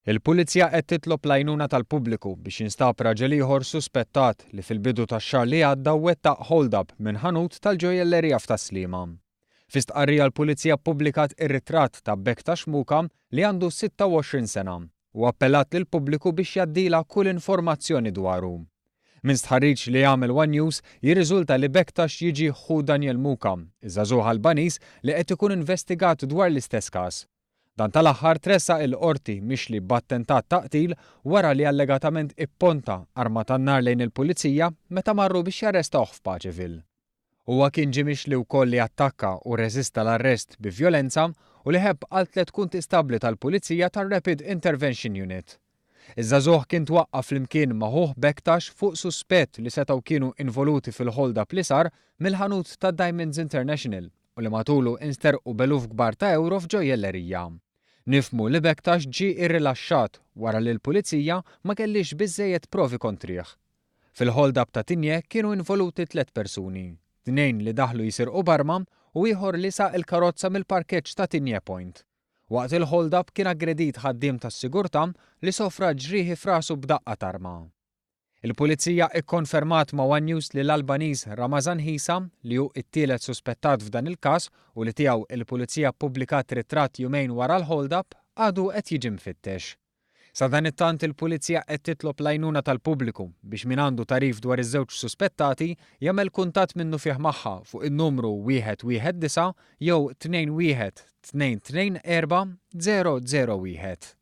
Il-Pulizija qed titlob l-għajnuna tal-pubbliku biex jinstab raġel ieħor suspettat li fil-bidu tax-xahar li għadda wettaq hold-up minn ħanut tal-ġojjellerija f'Tas-Sliema. Fi stqarrija l-Pulizija ppubblikat ir-ritratt ta' Bektash Muka li għandu 26 sena u appellat lill-pubbliku biex jgħaddilha kull informazzjoni dwaru. Minn stħarriġ li għamel one News jirriżulta li Bektash jiġi ħu Daniel Muka, iż-żagħżugħ Albaniż li qed ikun investigat dwar l-istess każ. Dan tal-aħħar tressaq il-Qorti mixli b'attentat ta' qtil wara li allegatament ipponta arma tan-nar lejn il-Pulizija meta marru biex jarrestawh f'Paceville. Huwa kien ġie mixli wkoll li attakka u rreżista l-arrest bi vjolenza u li ħebb għal tlett kuntistabbli tal-Pulizija tar-Rapid Intervention Unit. Iż-żagħżugħ kien twaqqaf flimkien ma' ħuh Bektash fuq suspett li setgħu kienu involuti fil-hold-up li sar mill-ħanut ta' Diamonds International u li matulu insterqu b'eluf kbar ta' ewro f'ġojjellerija. Nifhmu li Bektash ġie irrilaxxat wara li l-Pulizija ma kellhiex biżżejjed provi kontrih. Fil-hold-up ta' Tigné kienu involuti tlett persuni, tnejn li daħlu jisirqu b'arma u ieħor li saq il-karozza mill-parkeġġ ta' Tigné Point. Waqt il-hold-up kien aggredit ħaddiem tas-sigurtà li sofra ġrieħi f'rasu b'daqqa t'arma. Il-Pulizija ikkonfermat ma' one News li l-Albaniż Ramazan Hisa, li hu t-tielet suspettat f'dan il-każ u li tiegħu il-Pulizija ppubblikat ritratt jumejn wara l-hold-up, għadu qed jiġi mfittex. Sadanittant il-Pulizija qed titlob l-għajnuna tal-pubbliku biex min għandu tagħrif dwar iż-żewġ suspettati jagħmel kuntatt minnufih magħha fuq in-numru 119 jew 2 1 2 2 4 0 0 1.